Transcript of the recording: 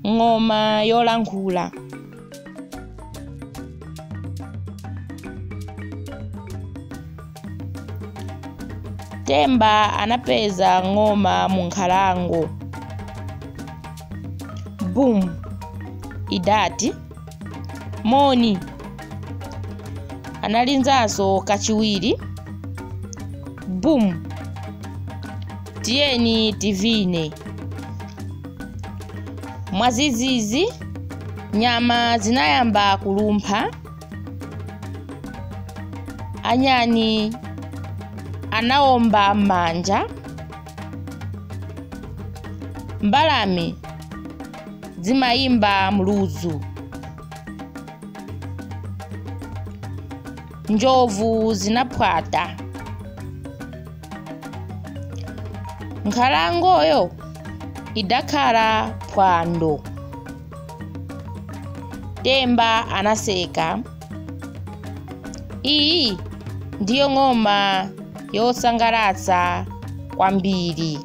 Ng'oma yolankhula. Temba anapeza ng'oma mu nkhalango. Boom! Idati moni. Analinzanso kachiwiri. Boom! Tiyeni tivine. Mwazizizi nyama zinayamba kulumpha. Anyani anawomba m'manja. Mbalame zimayimba mluzu. Njovu zinaphwata. Nkhalangoyo idakhala phwando. Temba anaseka. Iyi ndiyo ng'oma yosangalatsa kwambiri.